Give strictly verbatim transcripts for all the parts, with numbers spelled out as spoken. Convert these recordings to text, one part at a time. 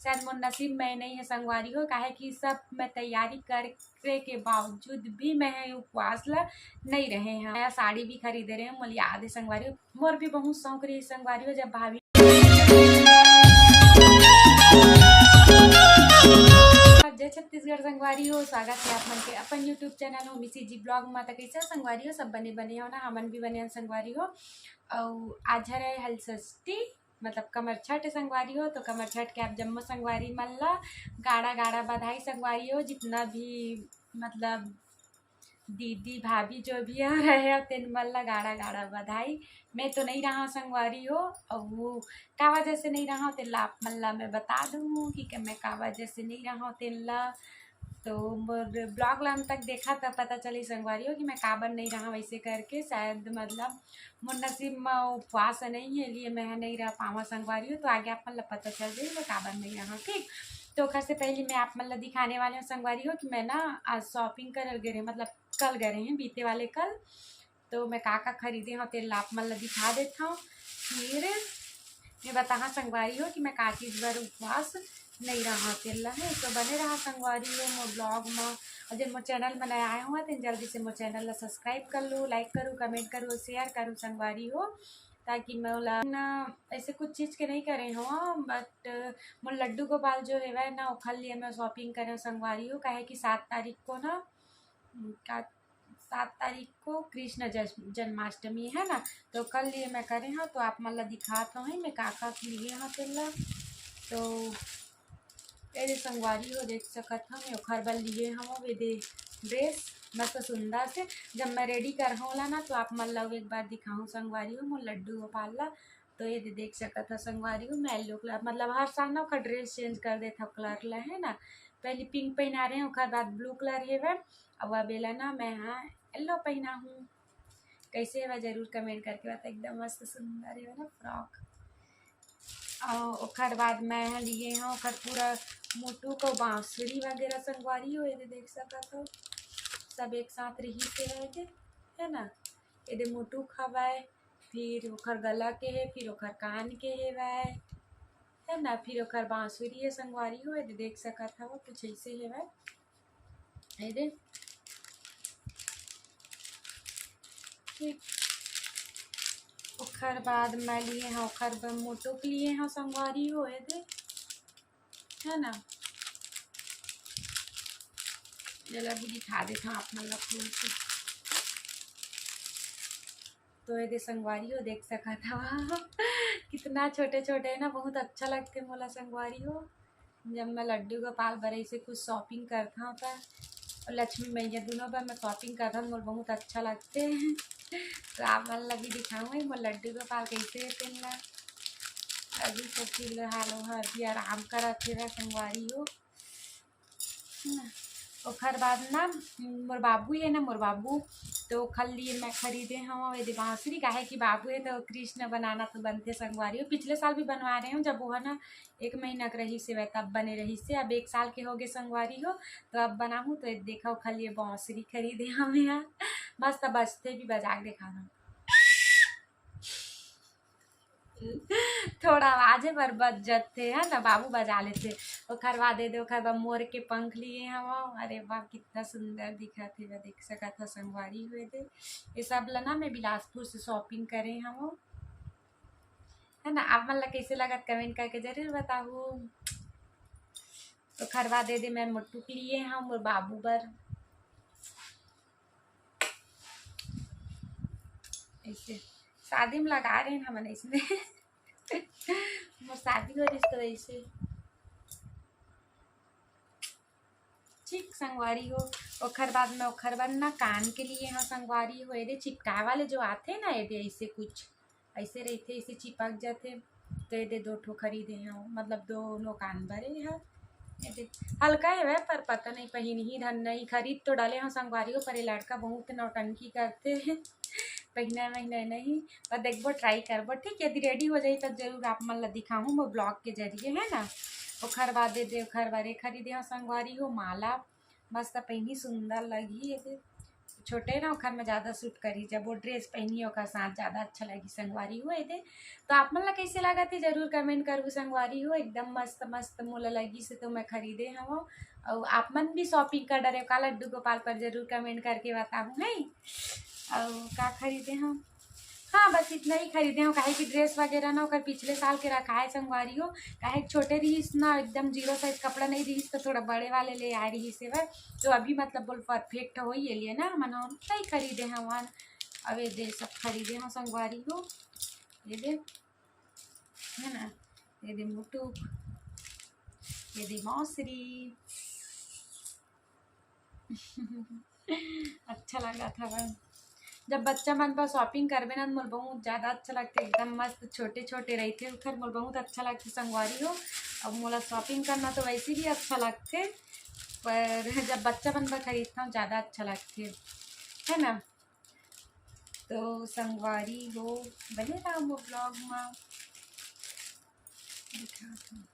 शायद मोर नसीब में नहीं है संगवारी हो, काहे कि सब मैं तैयारी करे के बावजूद भी मैं उपवास ला नहीं रहे हैं। नया साड़ी भी खरीदे रहे हैं, मोला याद है संगवारी हो। मोर भी बहुत शौक रही संगवारी हो, जब भाभी जय छत्तीसगढ़ संगवारी हो, स्वागत है आप मन के अपन YouTube चैनल हो मिसी जी ब्लॉग मा। त कैसे हो संगवारी हो? सब बने बने हो ना? हमन भी बने हन संगवारी हो। अउ आज हरे हलषष्ठी, मतलब कमर छठ है संगवारी हो। तो कमर छठ के आप जम्मो संगवारी मन ला गाड़ा गाड़ा बधाई संगवारी हो। जितना भी मतलब दीदी भाभी जो भी आ रहे हो, तेन मन ला गाड़ा गाड़ा बधाई। मैं तो नहीं रहा संगवारी हो, अब वो का वजह से नहीं रहा, तेन ला आप मन ला मैं बता दूँ कि, कि मैं का वजह से नहीं रहा तेन ला। तो मोर ब्लॉग ला अंत तक देखा, तब पता चली संगवारी हो कि मैं काबर नहीं रहा वैसे करके। शायद मतलब मोर नसीब में उपवास नहीं है, लिए मैं नहीं रह पावा संगवारी हो। तो आगे आप मन ला पता चल जाई मैं काबर नहीं रहा, ठीक। तो ओखर से पहले मैं आप मन ला दिखाने वाले हूँ संगवारी हो कि मैं ना आज शॉपिंग करल गए रहे, मतलब कल गए रहे हैं, बीते वाले कल। तो मैं का का खरीदे हव तेन ला आप मन ला दिखा देत हव। फिर मैं बताहा संगवारी हो कि मैं का चीज बर उपवास नहीं रहा तेन ला, है। तो बने रहा संगवारी हो मोर ब्लॉग में। और जब मोर चैनल में नया आए हो तेन जल्दी से मोर चैनल ला सब्सक्राइब कर लो, लाइक करो, कमेंट करो, शेयर करो संगवारी हो, ताकि मैं ओला ना ऐसे कुछ चीज के नहीं करे हो, बट मोर लड्डू गोपाल जो हेवय ना ओखर लिए मैं शॉपिंग करे संगवारी हो, काहे कि सात तारीख को ना का सात तारीख को कृष्ण जन्म-, जन्माष्टमी है ना, तो कल लिए मैं करे हव, तो आप मन ला दिखात हव मैं का का लिए हव तेन ला। तो ए दे संगवारी हो देख सकत हव, मैं ओखर बर लिए हव ए दे ड्रेस मस्त सुंदर से। जब मैं रेडी करहूँ ला ना, तो आप मन ला एक बार दिखाहूँ संगवारी हो मोर लड्डू गोपाल ला। तो ए दे देख सकत हव संगवारी हो, मैं येलो कलर, मतलब हर साल ना ओखर ड्रेस चेंज कर देत हव कलर ला, है ना। पहले पिंक पहना रहे हव, ओखर बाद ब्लू कलर हेवय, अब अब एला ना मैं हा येलो पहना हूँ। कैसे हेवय जरूर कमेंट करके बता, एकदम मस्त सुंदर हेवय ना फ्रॉक। और ओखर बाद मैं हा लिए हव ओखर पूरा मुटुक अउ बांसुरी वगैरह संगवारी हो, ए दे देख सकत हव सब एक साथ रहिस हेवय ए दे, है ना। ए दे मुटुक हवय, फिर ओखर गला के हे, फिर ओखर कान के हेवय, है ना, फिर ओखर बांसुरी हे संगवारी हो, ए दे देख सकत हव कुछ ऐसे हेवय। ए दे, ठीक। ओखर बाद मैं लिए हव, ओखर बर मुटुक लिए हव संगवारी हो, ए दे, है ना। एला भी दिखा देत हव आप मन ला खोल के। तो ए दे संगवारी हो देख सकत हव कितना छोटे छोटे हे ना, बहुत अच्छा लगथे मोला संगवारी हो। जब मैं लड्डू गोपाल बर ऐसे कुछ शॉपिंग करथव त, और लक्ष्मी मैया दोनों बर मैं शॉपिंग करथव, मोला बहुत अच्छा लगथे। तो आप मन ला भी दिखाऊँ मोर लड्डू गोपाल कैसे हे तेन ला। अभी तो फिलहाल ओहा अभी आराम करत हेवय संगवारी हो। ओखर बाद ना मोर बाबू हे ना, मोर बाबू, तो ओखर लिए मैं खरीदे हव ए दे बांसुरी, काहे कि बाबू हे तो कृष्ण बनाना तो बनथे संगवारी हो। पिछले साल भी बनवा रहे हव, जब वो हे ना एक महीना के रहिस हेवय तब बने रहिस हे। अब एक साल के होगे संगवारी हो, तो अब बनाहूँ। तो ए दे देखा ओखर लिए बांसुरी खरीदे हव मैं हा, मस्त बजथे भी, बजा के देखा हव। थोड़ा आवाजे बर बज जथे, है ना, बाबू बजा लेथे। ओखर बाद ए दे, ओखर बाद मोर के पंख लिए हव। अरे वाह, कितना सुंदर दिखत हे, देख सकत हव संगवारी हो ए दे। ये सब ला ना मैं बिलासपुर से शॉपिंग करे हव, है ना। आप मन ला कैसे लगत कमेंट करके जरूर बताहू। ओखर बाद ए दे मैं मुटुक लिए हव मोर बाबू बर। ऐसे शादी में लगा रहे हैं हमन ऐसने। मोर शादी हो रही तो ऐसे। ठीक संगवारी हो, ओखर बाद में ओखर बाद ना कान के लिए हव संगवारी हो, ए दे चिपकाए वाले जो आथे ना, ए दे ऐसे कुछ ऐसे रहिथे, ऐसे चिपक जाथे। तो ए दे दो ठो खरीदे हव, मतलब दोनों कान बर ए हा। ए दे हल्का हेवय, पर पता नहीं पहिनही धन नहीं। खरीद तो डाले हव संगवारी हो, पर ये लड़का बहुत नौटंकी करथे। पहिना वहिना नहीं, पर देखबो, ट्राई करबो, ठीक। यदि रेडी हो जाही, तब जरूर आप मन ला दिखाहूँ मोर ब्लॉग के जरिए, है ना। ओखर बाद ए दे, ओखर बर ए खरीदे हव संगवारी हो, माला मस्त पहिनी, सुंदर लगही ए दे। छोटे ना, ओखर में ज्यादा सूट करी, जब वो ड्रेस पहनी ओकर साथ ज्यादा अच्छा लगी संगवारी हो। एदे तो आप मन ला कैसे लागत हे जरूर कमेंट करहू संगवारी हो। एकदम मस्त मस्त मोला लगी से तो मैं खरीदे हवं। अउ आप मन भी शॉपिंग कर डरे का लड्डू गोपाल पर जरूर कमेंट करके बताहू है। अउ का खरीदे हम? हाँ, बस इतना ही खरीदे हूँ, काहे कि ड्रेस वगैरह ना ओकर पिछले साल के रखा है संगवारी हो। काहे कि छोटे रहीस ना, एकदम जीरो साइज कपड़ा नहीं रहीस, तो थोड़ा बड़े वाले ले आए रहीस हे वह। तो अभी मतलब बोल परफेक्ट हो ये लिए ना, मन हम नहीं खरीदे हवन। अब ये दे सब खरीदे हूँ संगवारी हो। ये दे, है ना, ये दे मुटुक, ये दे मौसरी। अच्छा लगा था बस। जब बच्चा मन पर शॉपिंग करबे ना, मोला बहुत ज्यादा अच्छा लगथे। एकदम मस्त छोटे छोटे रहिथे ओखर, मोला बहुत अच्छा लगथे संगवारी हो। अब मोला शॉपिंग करना तो वैसे भी अच्छा लगथे, पर जब बच्चा मन पर खरीदता हूँ ज्यादा अच्छा लगथे, है ना। तो संगवारी हो, बने रहा वो ब्लॉग में, दिखात हूँ।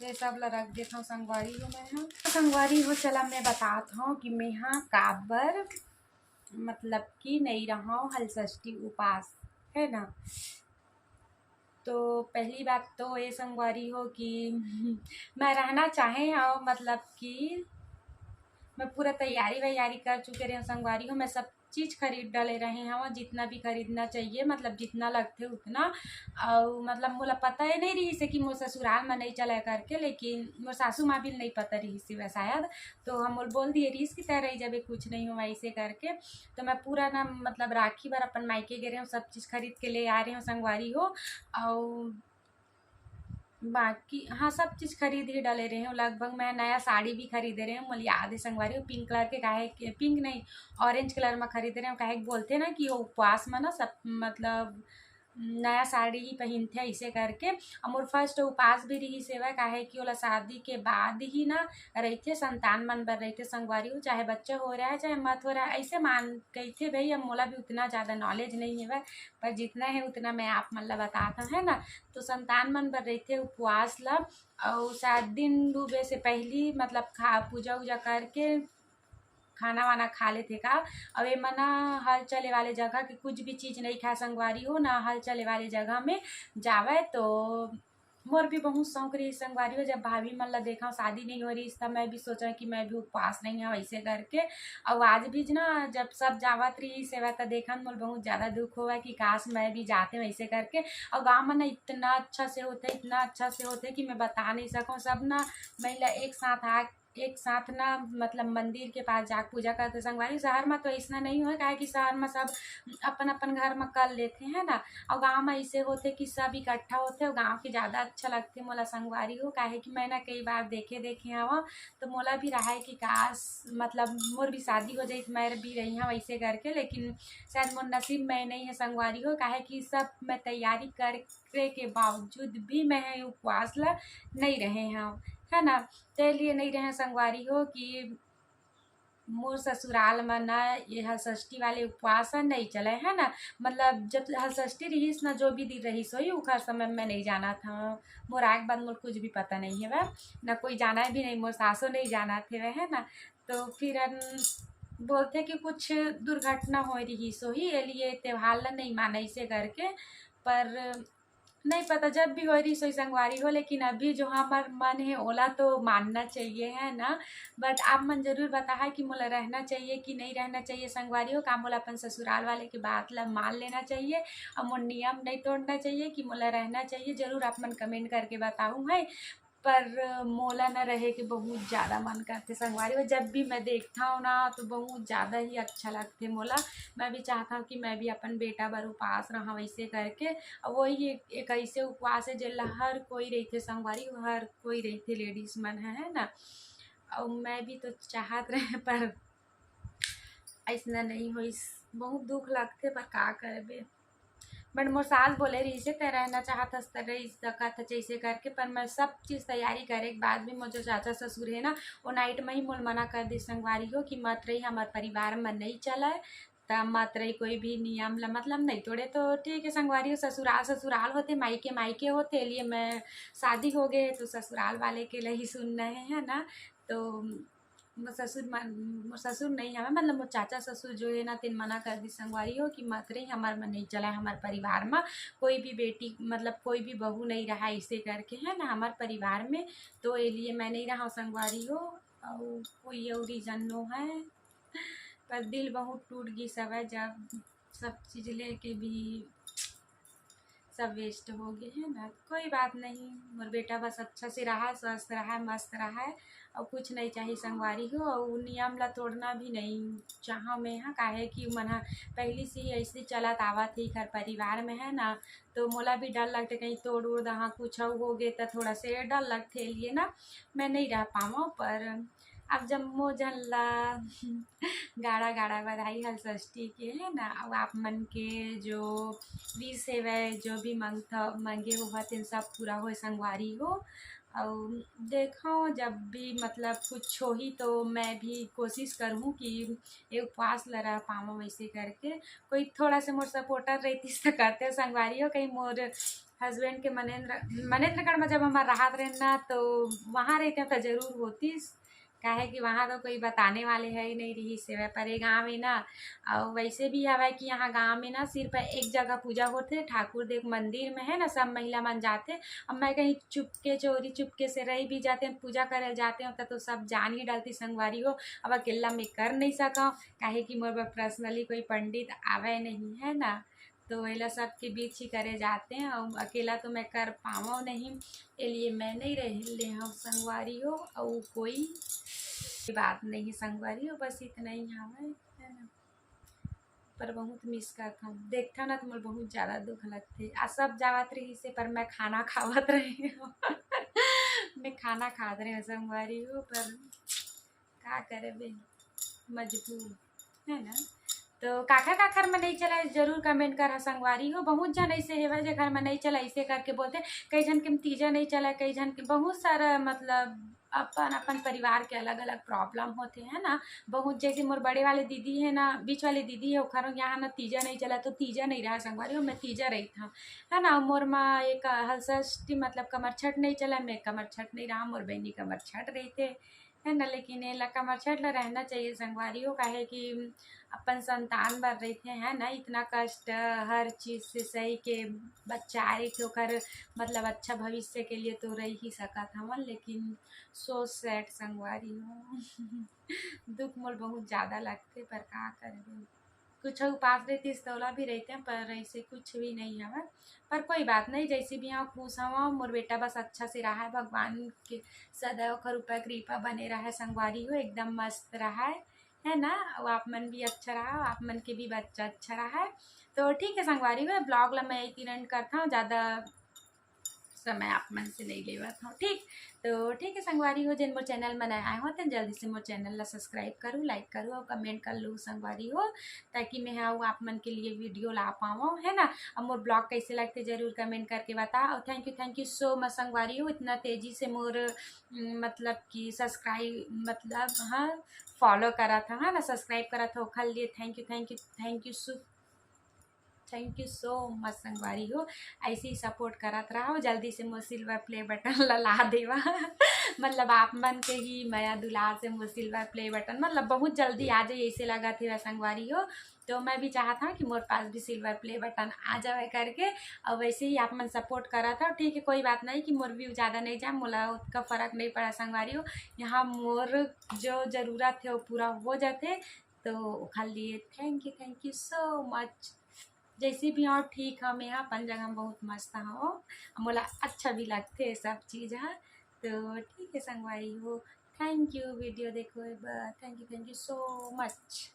ये सब ला रख देत हूँ संगवारी हो मैं हा। संगवारी हो, चला मैं बतात हूँ कि मैं हा काबर, मतलब कि नहीं रहा हूँ हलषष्ठी उपास, है ना। तो पहली बात तो ये संगवारी हो कि मैं रहना चाहे और मतलब कि मैं पूरा तैयारी वैयारी कर चुके रहे हूँ संगवारी हो। मैं सब चीज खरीद डले रहे हूँ, जितना भी खरीदना चाहिए, मतलब जितना लगथे उतना। और मतलब मोला पता ही नहीं रहीस हे कि मोर ससुराल में नहीं चला करके, लेकिन मोर सासू माँ भी नहीं पता रहीस हे वह शायद। तो हम बोल बोल दिए रहीस कि तय रही जब कुछ नहीं हो ऐसे करके। तो मैं पूरा ना मतलब राखी बर अपन मायके गे रहे हूँ, सब चीज खरीद के ले आ रहे हूँ संगवारी हो। और बाकी हाँ, सब चीज खरीद ही डाले रहे हूँ लगभग। मैं नया साड़ी भी खरीदे रहे हूँ, मोला याद है संगवारी हो, पिंक कलर के, काहे कि पिंक नहीं, ऑरेंज कलर में खरीदे रहे हूँ। काहे कि बोलथे ना कि वो उपवास में ना सब मतलब नया साड़ी ही पहनथे ऐसे करके। और मोर फर्स्ट उपास भी रहीस हे वह, काहे कि ओला शादी के बाद ही ना रहिथे, संतान मन बर रहिथे संगवारी हो, चाहे बच्चा हो रहा है चाहे मत हो रहा है, ऐसे मान कहिथे भाई। अब मोला भी उतना ज्यादा नॉलेज नहीं है वह, पर जितना है उतना मैं आप मन ला बतात हूँ, है ना। तो संतान मन बर रहिथे उपवास ला, अउ शायद दिन डूबे से पहली मतलब खा, पूजा उजा करके खाना वाना खा लेथे का। अब एमा ना हल चले वाले जगह के कुछ भी चीज नहीं खाए संगवारी हो, ना हल चले वाले जगह में जावे। तो मोर भी बहुत शौक रही संगवारी हो, जब भाभी मन ला देखा शादी नहीं हो रही, तब मैं भी सोचा कि मैं भी उपवास नहीं हूँ ऐसे करके। और आज भी ना जब सब जावत रही सेवा, तो देखा मोर बहुत ज्यादा दुख हुआ कि काश मैं भी जाते वैसे करके। और गाँव में ना इतना अच्छा से होता है, इतना अच्छा से होता है कि मैं बता नहीं सकूँ। सब ना महिला एक साथ आ एक साथ ना मतलब मंदिर के पास जाके पूजा करथे संगवारी। शहर में तो ऐसना नहीं होय, काहे कि शहर में सब अपन अपन घर में कर लेथे, है ना। और गाँव में ऐसे होथे कि सब इकट्ठा होथे, और गाँव के ज्यादा अच्छा लगथे मोला संगवारी हो, काहे कि मैं ना कई बार देखे देखे हव। तो मोला भी रहा है कि काश मतलब मोर भी शादी हो जाए, मैं भी रही हूँ ऐसे करके, लेकिन शायद मोर नसीब में नहीं है संगवारी हो, काहे कि सब मैं तैयारी कर करे के बावजूद भी मैं उपवास ला नहीं रहे हव, है ना। तेलिए नहीं रहे संगवारी हो कि मोर ससुराल में ना ये हलषष्ठी वाले उपवास ह नहीं चले, है ना। मतलब जब हलषष्ठी रहीस ना, जो भी दिन रहीस होही, उखर समय मैं नहीं जानत हव। मोर आए के बाद मोर कुछ भी पता नहीं है, ना कोई जाना भी नहीं, मोर सासो नहीं जानत है, है ना। तो फिर बोलथे कि कुछ दुर्घटना होय रहीस होही, ये लिए त्योहार ला नहीं माने ऐसे करके। पर नहीं पता, जब भी होय रहीस होही संगवारी हो, लेकिन अभी जो हमर मन है ओला तो मानना चाहिए, है ना। बट आप मन जरूर बताहा कि मोला रहना चाहिए कि नहीं रहना चाहिए संगवारी हो, का मोला अपन ससुराल वाले के बात ला मान लेना चाहिए और मोर नियम नहीं तोड़ना चाहिए, कि मोला रहना चाहिए। जरूर आप मन कमेंट करके बताहू है। पर मोला ना रहे के बहुत ज्यादा मन करथे संगवारी हो। जब भी मैं देखता हूँ ना तो बहुत ज्यादा ही अच्छा लगथे मोला। मैं भी चाहता हूँ कि मैं भी अपन बेटा बर उपास रहा वैसे करके। अब वही एक, एक ऐसे उपवास है जेला हर कोई रहिथे संगवारी हो, हर कोई रहिथे लेडीज मन है, है ना। और मैं भी तो चाहत रहे पर ऐसना नहीं होइस। बहुत दुख लगथे पर का करबे। बट मोर सास बोले रहीस हे, "तै रहना चाहत हस त रही सकत हस," जैसे करके। पर मैं सब चीज तैयारी करे के बाद भी मोर जो चाचा ससुर है ना, वो नाइट में ही मोल मना कर दी संगवारी हो कि मत रही, हमार परिवार में नहीं चला है। त मत रही कोई भी नियम ला, मतलब नहीं तोड़े तो ठीक है संगवारी हो, ससुराल ससुराल होते, मायके मायके होते, लिए मैं शादी हो गए तो ससुराल वाले के लिए ही सुनना है, है ना। तो मोर ससुर मन, मोर ससुर नहीं हवे, मतलब मोर चाचा ससुर जो है ना, तेन मना कर दी संगवारी हो कि मत रही, हमार मन नहीं चला, हमार परिवार में कोई भी बेटी, मतलब कोई भी बहू नहीं रहा, इसे करके है ना हमार परिवार में। तो ये लिए मैं नहीं रहा संगवारी हो, और कोई और रीजन नो है, पर दिल बहुत टूट गई सब है, जब सब चीज़ लेके भी सब वेस्ट हो गए है ना। कोई बात नहीं, मोर बेटा बस अच्छा से रहा, स्वस्थ रहा, मस्त रहा, और कुछ नहीं चाहिए संगवारी हो। और नियम ला तोड़ना भी नहीं चाहा मैं हा, काहे कि मन हा पहली से ही ऐसे चलत आवत है घर परिवार में है ना, तो मोला भी डर लगते कहीं तोड़ उड़ दहा, कुछ हो गए तो थोड़ा से डर लगते लिए ना, मैं नहीं रह पावा। पर अब जम्मो झन ला गाड़ा गाड़ा बधाई हलषष्ठी के है ना। अब आप मन के जो विश हेवय, जो भी मंगत मंगे होवत तेन सब पूरा होय संगवारी हो। और देखो जब भी मतलब कुछ होही तो मैं भी कोशिश करूँ कि ये उपवास ल रह पावा वैसे करके। कोई थोड़ा से मोर सपोर्टर रहती तो करते संगवारी हो, कहीं मोर हस्बैंड के मनेंद्र मनेंद्रगढ़ में जब हमार राहत रहे ना तो वहाँ रहते तो जरूर होतीस, काहे कि वहाँ तो कोई बताने वाले है ही नहीं रही सेवा पर ये गाँव में ना। और वैसे भी हवा कि यहाँ गाँव में ना सिर्फ एक जगह पूजा होते ठाकुर देव मंदिर में है ना, सब महिला मन जाते। अब मैं कहीं चुपके चोरी चुपके से रही भी जाते हैं, पूजा करे जाते होता तो सब जान ही डालती संगवारी हो। अब अकेला मैं कर नहीं सका, काहे कि मोर पर्सनली कोई पंडित आवे नहीं है ना, तो एला सबके बीच ही करे जाते हैं। और अकेला तो मैं कर पावा नहीं, ये लिए मैं नहीं रह ले हूँ संगवारी हो। और कोई बात नहीं संगवारी हो, बस इतना ही हवे है ना। पर बहुत मिस करता हूँ, देखता ना तो मोर बहुत ज़्यादा दुख लगते। आ सब जावत रही से पर मैं खाना खावत रही हूँ मैं खाना खात रही हूँ संगवारी हो, पर का करे बे, मजबूर है ना। तो काखर काखर में नहीं चला जरूर कमेंट कर संगवारी हो। बहुत जन ऐसे हेवय जे घर में नहीं चला ऐसे करके बोलते, कई जन के तीजा नहीं चला, कई जन के बहुत सारा मतलब अपन अपन परिवार के अलग अलग प्रॉब्लम होते है ना। बहुत जैसे मोर बड़े वाले दीदी है ना, बीच वाले दीदी है, ओखर यहाँ ना तीजा नहीं चला तो तीजा नहीं रहा संगवारी हो, मैं तीजा रही था है ना। मोर माँ एक हलषष्ठी मतलब कमर छठ नहीं चला, मैं कमर छठ नहीं रहा, मोर बहनी कमर छठ रहते है ना। लेकिन एला कमर छठ ला रहना चाहिए संगवारी हो, काहे कि अपन संतान बर रहते हैं ना, इतना कष्ट हर चीज़ से सही के बच्चा रही थे ओकर मतलब अच्छा भविष्य के लिए तो रह ही सकत हवन। लेकिन सो सैड संगवारी हो दुख मोर बहुत ज़्यादा लगते, पर का करबे। कुछ उपास रहतीस तोला भी रहते, पर ऐसे कुछ भी नहीं हवा। पर कोई बात नहीं, जैसे भी हाँ खुश हवा, मोर बेटा बस अच्छा से रहा है, भगवान के सदैव ओकर ऊपर कृपा बने रहा है संगवारी हो, एकदम मस्त रहा है, है ना। और आप मन भी अच्छा रहा, आप मन के भी बच्चा अच्छा रहा है। तो ठीक है संगवारी हो, ब्लॉग ला मैं इतनी एंड करता हूँ, ज़्यादा समय आप मन से नहीं लेवत हूँ, ठीक। तो ठीक है संगवारी हो, जेन मोर चैनल में नया आए हो तो जल्दी से मोर चैनल ला सब्सक्राइब करूँ, लाइक करूँ और कमेंट कर लूँ संगवारी हो, ताकि मैं हाँ आप मन के लिए वीडियो ला पाऊँ, है ना। अब मोर ब्लॉग कैसे लगते जरूर कमेंट करके बता। और thank you, thank you so much संगवारी हो, इतना तेजी से मोर मतलब कि सब्सक्राइब मतलब हाँ फॉलो करा था, है ना, सब्सक्राइब करा था, ओखर लिए thank you, thank you, thank you so thank you so much संगवारी हो। ऐसे ही सपोर्ट करत रहो, जल्दी से मोर सिल्वर प्ले बटन ला ला देवा मतलब आप मन के ही मया दुलार से मोर सिल्वर प्ले बटन मतलब बहुत जल्दी आ जाए, ऐसे लगा थे संगवारी हो। तो मैं भी चाहता हूँ कि मोर पास भी सिल्वर प्ले बटन आ जावे करके। और वैसे ही आप मन सपोर्ट करत हो, ठीक है, कोई बात नहीं कि मोर व्यू ज़्यादा नहीं जाए, मोला उतना फ़र्क नहीं पड़ा संगवारी हो। यहाँ मोर जो ज़रूरत है वो पूरा हो जाते, तो ओखर लिए thank you, thank you so much। जैसे भी हो ठीक है, मैं अपन जगह में बहुत मस्त हूँ, मोला अच्छा भी लगते सब चीज़ है। तो ठीक है संगवारी हो, thank you वीडियो देखो, thank you, thank you so much।